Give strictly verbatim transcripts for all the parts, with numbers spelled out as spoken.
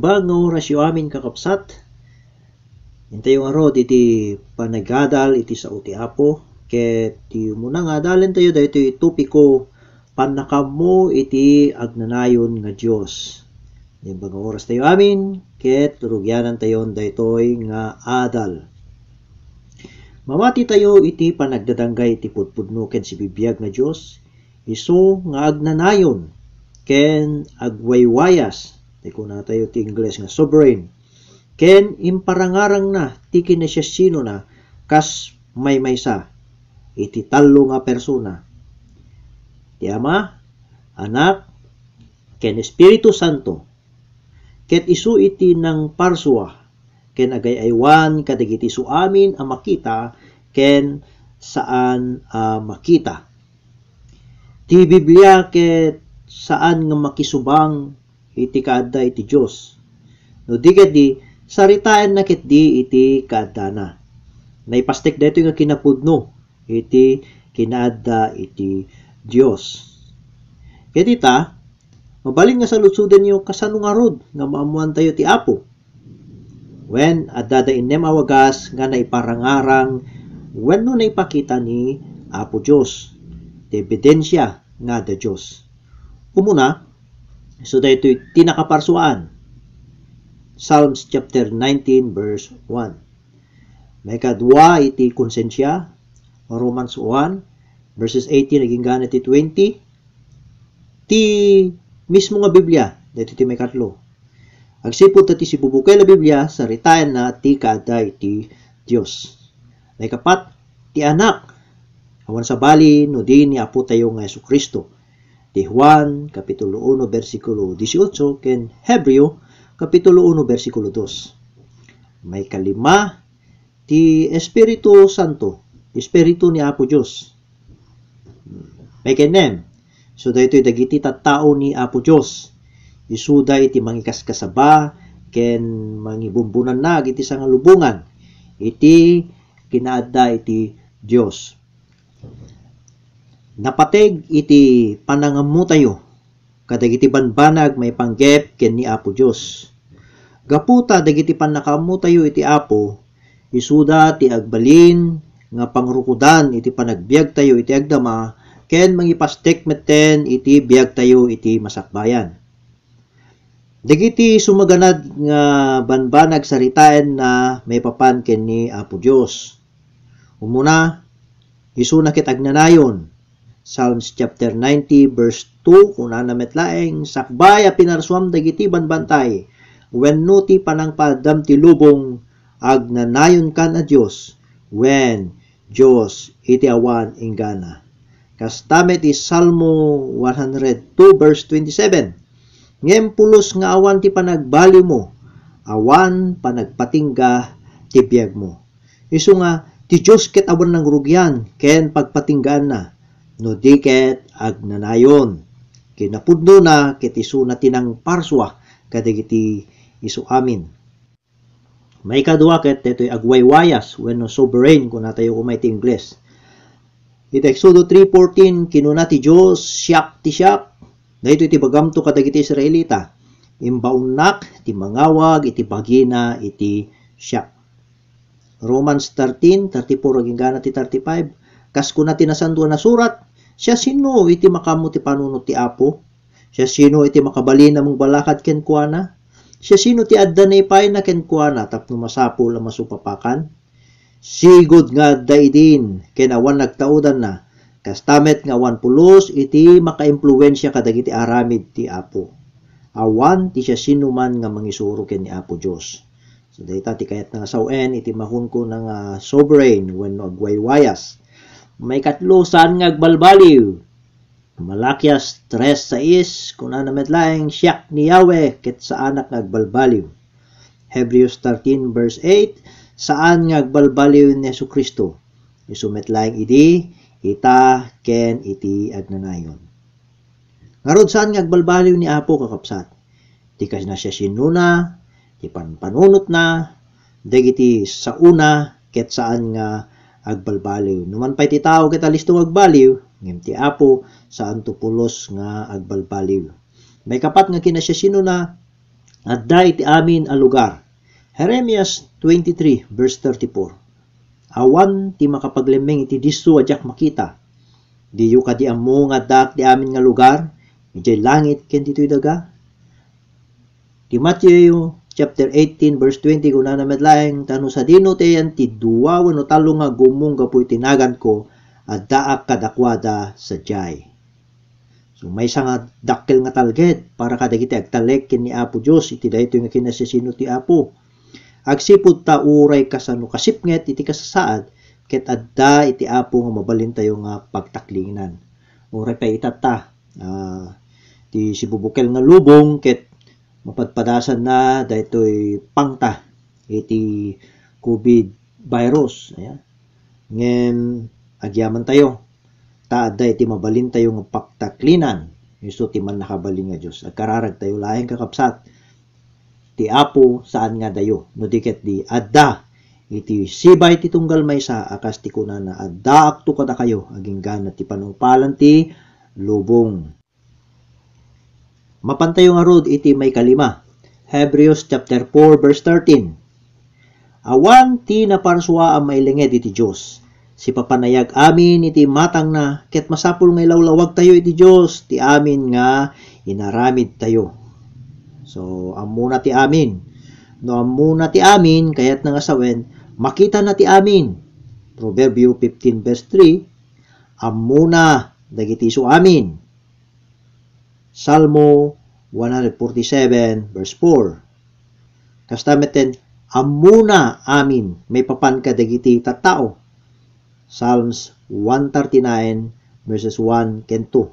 Nga oras yo amin, kakabsat. Intayo ngarud iti panagadal iti sao ti Apo, ket ti umuna nga adalentayo daytoy topiko, pannakaammo iti agnanayon nga Dios. Naimbag nga oras tayo amin, ket rugianantayon daytoy nga adal. Mamati tayo iti panagdadanggay iti pudpudno ken sibibiag nga Dios, isu nga agnanayon ken agwaywayas, ti kunatayo ti Ingles nga sovereign, ken imparangarangna ti kinasiasinona kas maymaysa iti tallo nga persona, ti Ama, Anak, ken Espiritu Santo, ket isu iti nangparsua ken agay-aywan kadagiti isu amin a makita ken saan a makita. Ti Biblia ket saan nga makisubang iti kaadda iti Dios. No di ketdi, saritaenna ketdi iti kaaddana. Naipastek daytoy nga kinapudno iti kinaadda iti Dios. Ket ita, mabalin nga saludsodenyo kasano ngarud nga maammoantayo ti Apo. Wen, adda da innem a wagas nga naiparangarang wenno naipakita ni Apo Dios, ti ebidensia nga adda Dios. Umuna, isu daytoy ti nakaparsuaan. Psalms chapter nineteen, verse one. Maikadua iti konsensia, Romans one, verses eighteen agingga iti twenty. Ti mismo nga Biblia, daytoy ti maikatlo. Agsipud ta ti sibubukay a Biblia, saritaenna ti kaadda iti Dios. Maikapat, ti Anak, awan sabali no di ni Apo tayo nga Jesu-Cristo. Ti Juan, Kapitulo uno, bersikulo dieciocho, ken Hebreo, Kapitulo uno, bersikulo dos. Maikalima, ti Espiritu Santo, Espiritu ni Apo Dios. Maikennem, isu daytoy dagiti tattao ni Apo Dios. Isuda iti mangikaskasaba ken mangibumbunannag iti sangalubongan iti kinaadda iti Dios. Napateg iti panangammotayo kadagiti banbanag maipanggep ken ni Apo Dios. Gapu ta dagiti pannakaammotayo iti Apo, isuda ti agbalin nga pangrukodan iti panagbiagtayo iti agdama ken mangipastek metten iti biagtayo iti masakbayan. Dagiti sumaganad nga banbanag saritaenna maipapan ken ni Apo Dios. Umuna, isuna ket agnanayon. Psalms chapter ninety, verse two, kunana met laeng, "Sakbay a pinarsuam dagiti banbantay, wenno ti panangpaaddam ti lubong, agnanayonkan a Dios, wen Dios iti awan inggana." Kasta met ti Salmo one hundred two, verse twenty-seven, "Ngem pulos nga awan ti panagbaliwmo, awan panagpatingga ti biagmo." Isu nga, ti Dios ket awan nangrugian ken pagpatinggaanna, no di ket agnanayon. Kinapudnona ket isuna ti nangparsua kadagiti isu amin. Maikadua ket daytoy agwaywayas wenno sovereign, kunatayo koma iti Ingles. Iti Exodo three fourteen, kinuna ti Dios, "Siak ti siak." Daytoy ti bagamto kadagiti Israelita. Imbaonnak ti mangawag iti bagina iti siak. Romans thirteen, thirty-four agingga ti thirty-five. Kas kuna ti Nasantoan a Surat, "Siasino iti makaammo ti panunot ti Apo? Siasino iti makabalin a mangbalakad kenkuana? Siasino ti adda naipayna kenkuana tapno masapul a masupapakan? Sigud nga adda idin ken awan nagtaudanna, kasta met nga awan pulos iti makaimpluensia kadagiti aramid ti Apo. Awan ti siasinoman nga mangisuro ken ni Apo Dios." So, dayta ti kayatna nga sawen iti makunkuna nga sovereign wenno agwaywayas. Maikatlo, saan nga agbalbaliw. Malakias tres sais, kunana met laeng, "Siak ni Yahweh, ket saanak nga agbalbaliw." Hebreos thirteen verse eight, "Saan nga agbalbaliw ni Jesu-Cristo. Isu met laeng idi, ita, ken iti agnanayon." Ngarud, saan nga agbalbaliw ni Apo, kakabsat? Ti kinasiasinona, ti panpanunotna, dagiti saona, ket saan nga agbalbaliw. Numan pay ti tao ket alisto nga agbaliw, ngem ti Apo saanto pulos nga agbalbaliw. Maikapat nga kinasiasinona, Adda iti amin a lugar. Jeremias twenty-three, verse thirty-four. Awan ti makapaglemmeng iti disso a diak makita. Diyo kadi ammo nga addaak ti amin nga lugar, idiay langit ken ditoy daga? Ti Mateo chapter eighteen, verse twenty, kunana met laeng, "Ta no sadino ti ayan ti dua wenno tallo nga agummong gapu iti naganko, addaak kadakuada sadiay." So, maysa nga dakkel nga talged para kadagiti agtalek ken ni Apo Dios iti daytoy nga kinasiasino ti Apo. Agsipud ta uray kasano kasipnget iti kasasaad, ket adda iti Apo nga mabalintayo nga pagtaklinan. Uray pay itatta, ah, ti sibubukel nga lubong ket mapadpadasanna daytoy pangta iti covid virus. Ayan. Ngem agyamantayo, ta adda iti mabalintayo nga pagtaklinan, isu ti mannakabalin nga Dios. Agkararagtayo laeng, kakabsat, ti Apo saan nga adayo, no di ket di adda iti sibay ti tunggal maysa a kas ti kunana, "Addaakto kadakayo," aginggana ti panungpalan ti lubong. Mapantayo ngarud iti maikalima, Hebreos chapter four, verse thirteen. Awan ti naparsua a mailinged iti Dios. Sipapanayag amin iti matangna, ket masapul nga ilawlawagtayo iti Dios ti amin nga inaramidtayo. So, ammona ti amin. No ammona ti amin, kayatna nga sawen, makitana ti amin. Proverbio fifteen verse three, ammona dagiti isu amin. Salmo one forty-seven verse four. Kasta metten, ammona amin maipapan kadagiti tattao. Psalms one thirty-nine verses one ken two.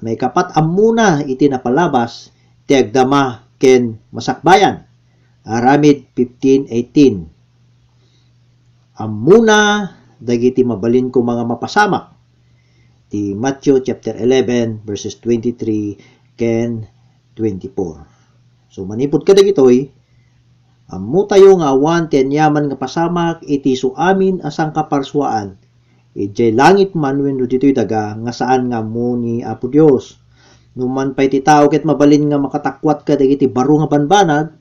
Maikapat, ammona iti napalabas ti agdama ken masakbayan. Aramid fifteen eighteen. Ammona dagiti mabalin koma nga mapasamak. Ti Matthew chapter eleven, verses twenty-three ken twenty-four. So, manipud kadagitoy, ammotayo nga awan ti aniaman nga pasamak iti isu amin a sangkaparsuaan, idiay langit man wenno ditoy daga, nga saan nga ammo ni Apo Dios. No man pay ti tao ket mabalin nga makatakuat kadagiti baro nga banbanag,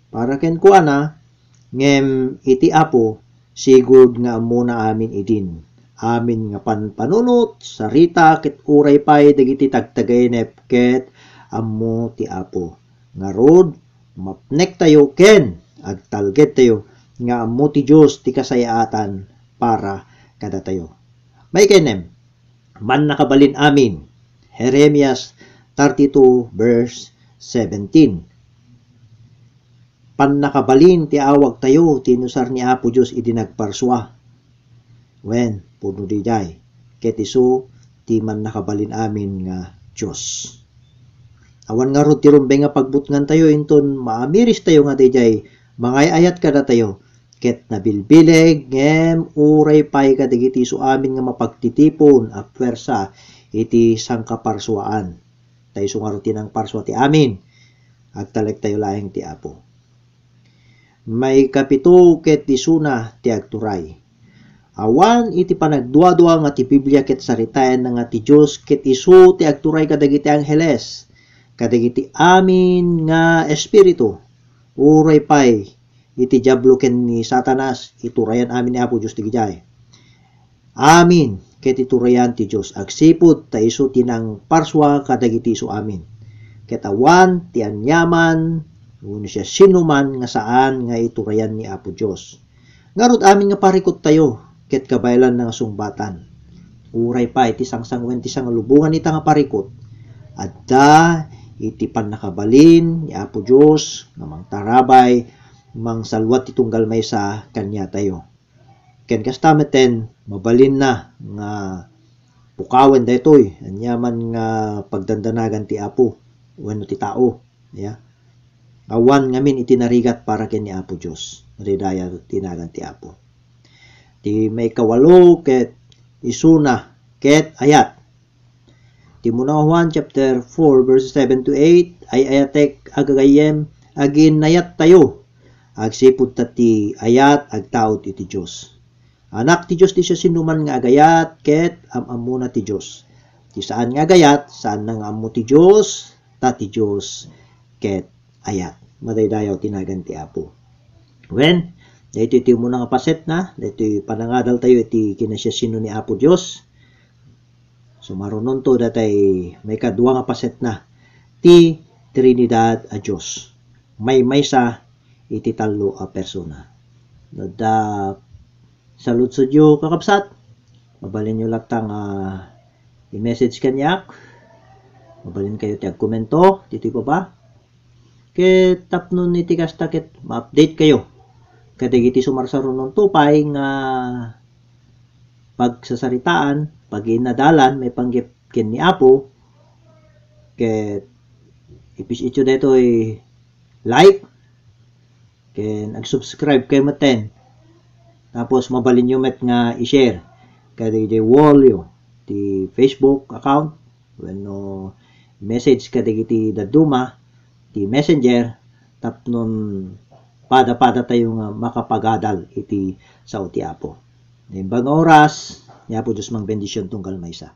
para kenkuana, ngem iti Apo, sigud nga ammona amin idin. Amin nga panpanunot, sarita, ket uray pay dagiti tagtagainep ket ammo ti Apo. Ngarud, mapnektayo ken agtalgedtayo nga ammo ti Dios ti kasayaatan para kadatayo. Maikaynem, mannakabalin amin. Jeremias thirty-two verse seventeen. Pannakabalin ti awagtayo ti inusar ni Apo Dios idi nagparsua. Wen, pudno didiay, ket isu ti mannakabalin amin nga Dios. Awan ngarud ti rumbeng nga pagbutngantayo inton maamiristayo nga daydiay mangay-ayat kadatayo, ket nabilbileg, ngem uray pay kadagiti isu amin nga mapagtitipon a puersa iti sangkaparsuaan. Ta isu ngarud ti nangparsua ti amin, agtalektayo laeng ti Apo. Maikapito ket isuna ti agturay. Awan iti panagduadua nga ti Biblia ket saritaenna nga ti Dios ket isu ti agturay kadagiti angheles, kadagiti amin nga espiritu, uray pay iti Diablo ken ni Satanas, iturayan amin ni Apo Dios dagijay. Amin ket iturayan ti Dios agsipud ta isu ti nangparsua kadagiti isu amin. Ket awan ti aniaman wenno siasinoman nga saan nga iturayan ni Apo Dios. Ngarud, amin nga parikuttayo ket kabaelanna nga sungbatan. Uray pay ti sangsangoen ti sangalubongan ita nga parikut, adda iti pannakabalin ni Apo Dios nga mangtarabay, mangsalluat ti tunggal maysa kaniatayo. Ken kasta metten, mabalinna nga pukawen daytoy, aniaman nga pagdandanagan ti Apo wenno ti tao. Ya. Awan ngamin iti narigat para ken ni Apo Dios. Nadaydayaw ti nagan ti Apo. Ti maikawalo ket isuna ket ayat. Ti umuna Juan chapter four, verses seven to eight, "Ay-ayatek a gagayyem, aginnayattayo, agsipud ta ti ayat agtaud iti Dios." Anak ti Dios ti siasinoman nga agayat ket am-ammona ti Dios. Ti saan nga agayat, saanna nga ammo ti Dios, ti Dios ket ayat. Madaydayaw ti nagan ti Apo. Wen, daytoy ti umuna nga pasetna, daytoy panangadal tayo iti kinasiasino ni Apo Dios. Sumarunonto datay maikadua nga pasetna, ti Trinidad a Dios. Maymaysa iti tallo a persona. No adda saludsodyo, kakabsat, mabalinyo latta nga i-message kaniak. Mabalinkayo ti agkomento ditoy baba. Ket tapno iti kasta ket ma-update kayo kadagiti sumarsarunonto pay nga pagsasaritaan, pag-inadalan, maipanggep ken ni Apo. Ket ipis-ityo daytoy like, ken ag-subscribe kayo metten. Tapos mabalinyo met nga i-share kadagiti wall yo, ti Facebook account, wenno message kadagiti dadduma, ti messenger, tapnon pada-pada tayo nga makapagadal iti sao ti Apo. Naimbag nga oras, ni Apo Dios mangbendision tunggal maysa.